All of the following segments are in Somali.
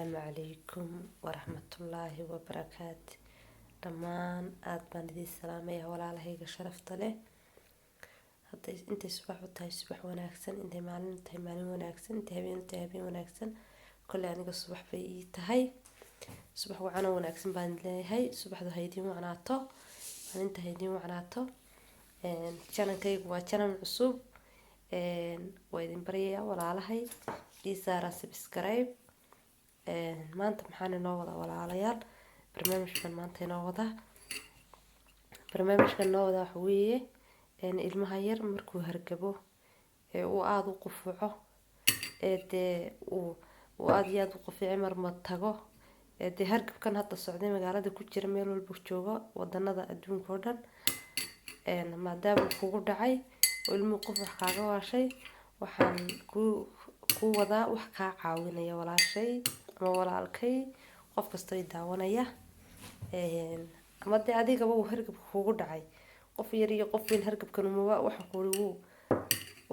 Asalaamu calaykum waraxmatullaahi wabarakaatu. Dhammaan aad baan idiin salaamaya walaalahayga sharafta leh. Hadday intay subax u tahay subax wanaagsan, intay maalin u tahay maalin wanaagsan, intay habeen u tahay habeen wanaagsan. Kolley aniga subax bay ii tahay. Subax wacan oo wanaagsan baan leeyahay. Subaxdu ha idiin wacnaato, maalinta ha idiin wacnaato. Channelkaygu waa channel cusub. Waa idin baryayaa walaalahay, ii saara subscribe. Maanta maxaan inoo wadaa walaalayaal? Barnaamij baan maanta inoo wadaa. Barnaamijkan inoo wadaa waxa weeye ilmaha yar markuu hargabo ee uu aada u qufuco, ee dee uu aada iyo aada u quficay, marma tago, ee dee hargabkan hadda socday magaalada ku jira, meel walba jooga wadanada adduunka oo dhan, maadaama uu kugu dhacay oo ilmuhu qof wax kaaga waashay, waxaan ku wadaa wax kaa caawinaya walaashay ama walaalkay, qof kastoo i daawanaya, ama dee adigaba uu hargabka kugu dhacay. Qof yar iyo qof weyn hargabkan umaba waxa kuuri wuu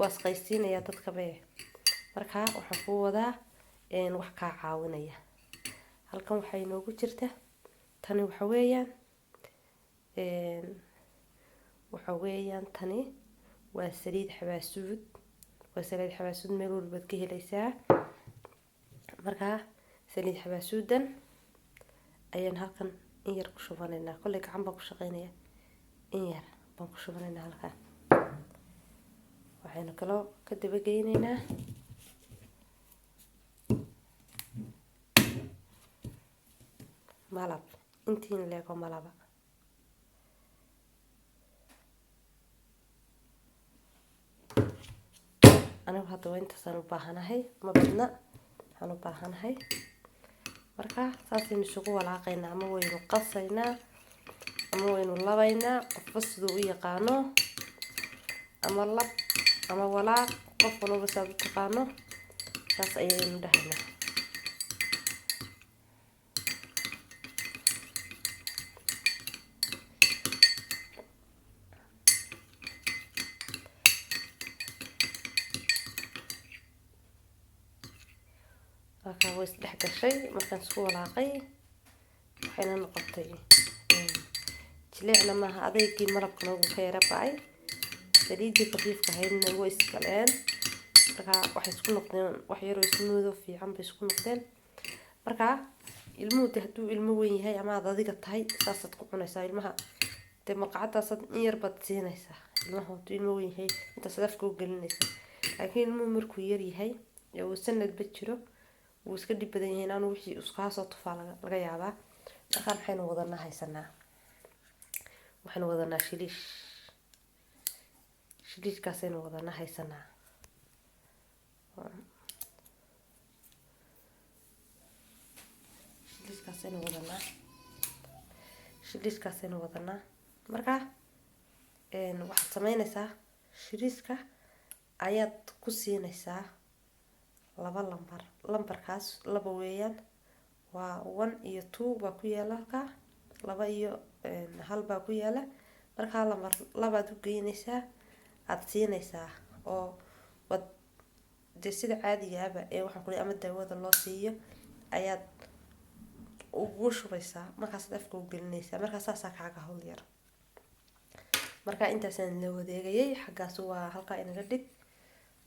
waasqaysiinaya dadkabe. Marka waxaan kuu wadaa wax kaa caawinaya. Halkan waxaa inoogu jirta tani, waxa weeyaan tani waa saliid xabaasuud. Waa saliid xabaasuud, meel walbaad ka helaysaa. Markaa saliid xabaasuudan ayaan halkan in yar ku shubanaynaa. Kolley gacan baan ku shaqeynaya, in yar baan ku shubanaynaa halkan. Waxaynu kaloo ka dabageyneynaa malab, intiin leego malaba. Anigu hadda waa intaasaan u baahanahay, ma badna waxaan u baahanahay. Marka saasaynu isugu walaaqaynaa, ama waynu qasaynaa ama waynu labaynaa, qofba siduu u yaqaano, ama lab ama walaaq, qof walbaba saad u taqaano saas ayaynu dhahaynaa. Markaa way isdhex gashay markaan isku walaaqay, waxayna noqotay jileecna maaha, adeygii malabkana wuu ka yara ba'ay, saliidii khafiifka ahaydna way iskaleen. Markaa waxay isku noqdeen wax yaroo ismuudo fiican bay isku noqdeen. Markaa ilmuhu de hadduu ilmo weyn yahay ama aad adiga tahay, saasaad ku cunaysaa ilmaha. Dee malqacadaasaad in yar baad siinaysaa ilmaha hadduu ilmo weyn yahay, intaasaad afka u gelinaysaa. Laakiin ilmuhu markuu yar yahay ee uu sanadba jiro, wuu iska dhib badan yahay, inaanu wixii iskaasoo tufaa laga yaabaa. Markaa maxaynu wadanaa haysanaa? Waxaynu wadanaa shiliish. Shiliishkaasaynu wadanaa haysanaa. Shiliishkaasaynu wadanaa, shiliishkaasaynu wadanaa. Markaa waxaad sameynaysaa, shiliishka ayaad ku siinaysaa laba lambar. Lambarkaas laba weeyaan, waa 1 iyo 2 baa ku yaala halkaa, laba iyo hal baa ku yaala. Markaa lambar labaad u geynaysaa, aada siinaysaa, oo wad dee sida caadigaaba ee waxaan ku ama daawada loo siiyo ayaad ugu shubaysaa, markaasaad afka u gelinaysaa. Markaa saasaa kaaga hawl yar. Marka intaasaan la wadeegayay xaggaas waa halkaa inaga dhig.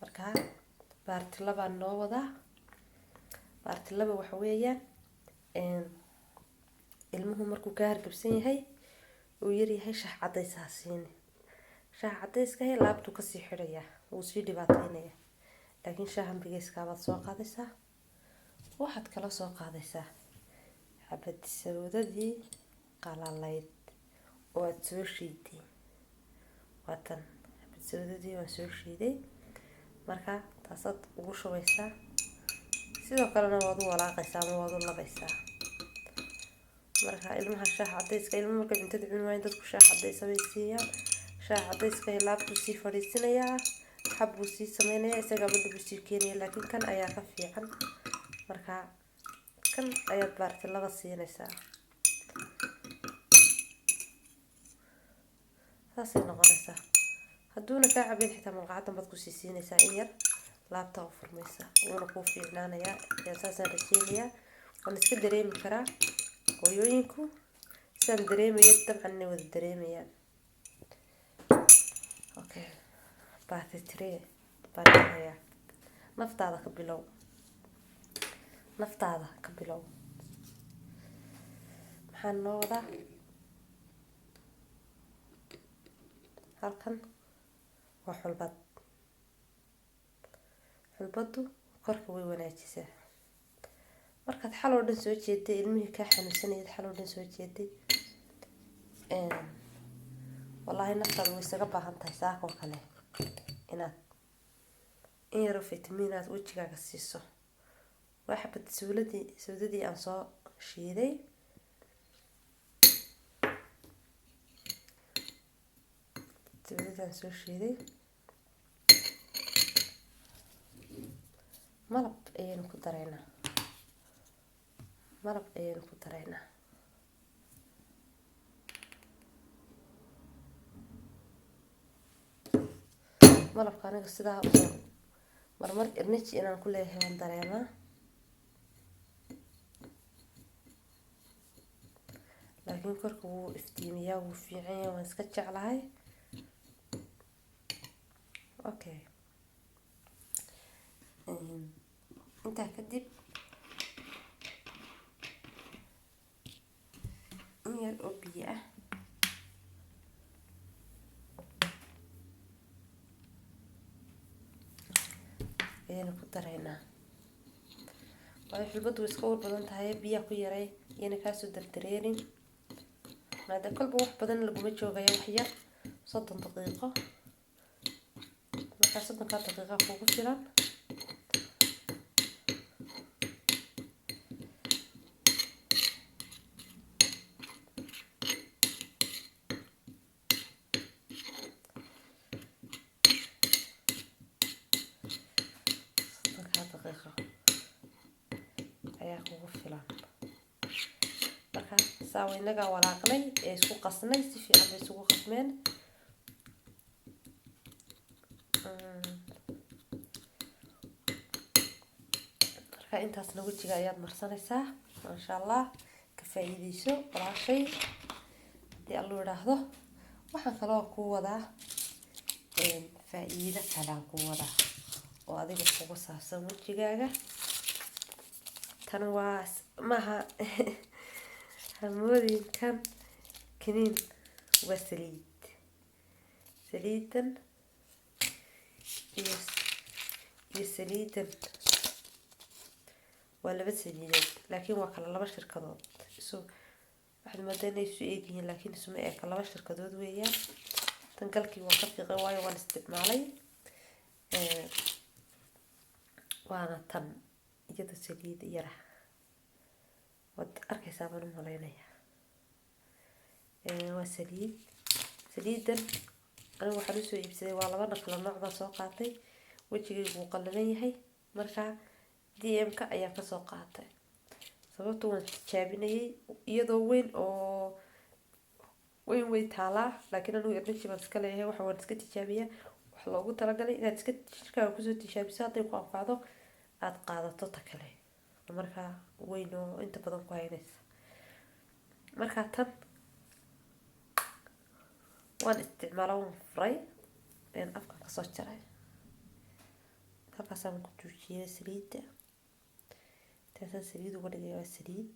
Markaa part labaa noo wadaa. Part laba waxa weeyaan ilmuhu markuu ka hargabsan yahay, uu yaryahay, shaah cadays ha siini. Shaah cadayska laabtuu kasii xidhayaa, wuu sii dhibaateynayaa. Laakiin shaahan bigeyskaabaad soo qaadaysaa, waxaad kala soo qaadaysaa xabad sawdadii qalalayd oo aada soo shiiday. Waatan xabad sawdadii waan soo shiiday. Marka taasaad ugu shubaysaa, sidoo kalena waad u walaaqaysaa ama waad u labaysaa. Marka ilmaha shaah cadayska, ilmuhu markay cuntada cuni waayeen, dadku shaah cadaysa bay siiyaan. Shaah cadayska laabtuu sii fadhiisinayaa, xab buu sii sameynayaa, isagaaba dhib usii keenaya. Laakiin kan ayaa ka fiican. Marka kan ayaad part laba siinaysaa, saasay noqonaysaa. Hadduuna kaa cabayn xitaa, malqacadan baad kusii siinaysaa in yar, laabtaa u furmaysa, wuuna kuu fiicnaanayaa. Saasaan rajeynayaa. Waan iska dareemi karaa hooyooyinku sidaan dareemayo, dabcan inay wada dareemayaan. Okay, part 3 baan hayaa. Naftaada ka bilow, naftaada ka bilow. Maxaan noo wadaa halkan? Waa xulbad. Xulbadu korka way wanaajisaa. Markaad xal oo dhan soo jeeday, ilmihii kaa xanuunsanayad xal oo dhan soo jeeday, wallaahi naftaada way isaga baahan tahay saakoo kale inaad in yaroo fitamiin aad wejigaaga siiso. Waa xabad suuladii sawdadii aan soo shiiday. Sawdadii aan soo shiiday, malab ayaynu ku daraynaa, malab ayaynu ku daraynaa. Malabka aniga sidaa usoo marmar energy inaan ku leeyahay waan dareemaa, laakiin korka wuu iftiimiyaa, wuu fiican yahay, waan iska jeclahay. Okay, intaa kadib in yar oo biyo ah ayaynu ku daraynaa, waayo xulbadu way iska ur badan tahay. Biyaa ku yaray iyana kaasoo dardareerin, maada kolba wax badan laguma joogayo, wax yar 30 daqiiqo. Markaa 30-kaa daqiiqa kugu filan. 30-kaa daqiiqo ayaa kugu filan. Marka saa inagaa walaaqnay ee isku qasnay, si fiican bay isugu qasmeen. Marka intaasna wejiga ayaad marsanaysaa. Maasha Allah, ka faa'iideyso walaashay. Haddii Allu idhaahdo, waxaan kaloo ku wadaa faa'iido kalaan ku wadaa oo adiga kugu saabsan wejigaaga. Tan waa maaha hamoodin kan kaniin, waa saliid. Saliidan iyo saliidan waa laba saliidood, laakiin waa kala laba shirkadood. Isu waxaad moodaa inay isu eegyihiin, laakiin isuma eka, laba shirkadood weeyaan. Tan galkii waan ka fiiqay, waayo waan isticmaalay. Waana tan iyada saliid yara, waad arkaysaa baan u malaynayaa. Waa saliid. Saliidan anigu waxaan usoo iibsaday waa laba kala nooc baan soo qaatay. Wejigaygu wuu qallalan yahay, marka DM-ka ayaan kasoo qaatay, sababta waan tijaabinayay. Iyadoo weyn oo weyn way taalaa, laakiin anigu energy baan iska leeyahay, waxa waan iska tijaabiyaa. Waxa loogu talagalay inaad iska jirkaaga kusoo tijaabiso, hadday ku anfacdo aada qaadato ta kale markaa weyn oo inta badan ku haynaysa. Markaa tan waan isticmaala, waan furay, afka kasoo jaray, halkaasaan ku joojiyay saliidda. Taasaan saliid uga dhigay. Waa saliid,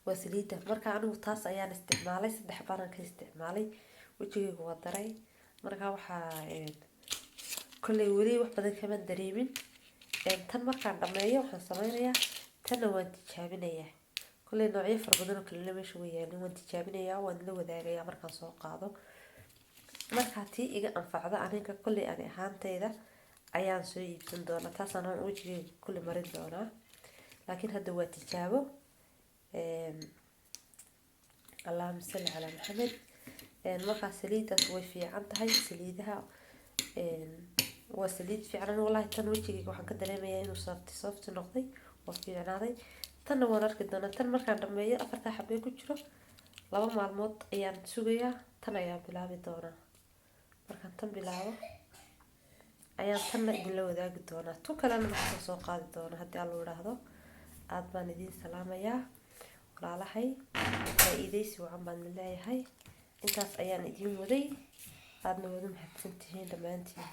waa saliidda. Marka anigu taas ayaan isticmaalay, saddex baanaan ka isticmaalay, wejigaygu waa daray. Marka waxaa kolley weli wax badan kama dareemin. Tan markaan dhameeyo waxaan sameynayaa tanna waan tijaabinayaa. Kolley noocyo fara badan oo kalena meesha way yaalin, waan tijaabinayaa, waan la wadaagayaa markaan soo qaado. Markaa tii iga anfacda aniga kolley ani ahaanteyda ayaan soo iibsan doonaa, taasaan wejigayga kolley marin doonaa, laakiin hadda waa tijaabo. Allahuma salli calaa Maxamed. Markaa saliidaas way fiican tahay. Saliidaha waa saliid fiican. Anigu wallahi tan wejigayga waxaan ka dareemayaa inuu soft soft noqday oo fiicnaaday. Tanna waan arki doonaa. Tan markaan dhameeyo afartaa xabee ku jiro, 2 maalmood ayaan sugayaa, tan ayaan bilaabi doonaa. Markaan tan bilaabo ayaan tanna idinla wadaagi doonaa, tu kalena markaan soo qaadi doonaa haddii Allu idhaahdo. Aada baan idiin salaamayaa, walaalahay. Faa-iideysi wacan baan idin leeyahay. Intaas ayaan idiin waday. Aadna wada mahadsantihiin dhammaantiin.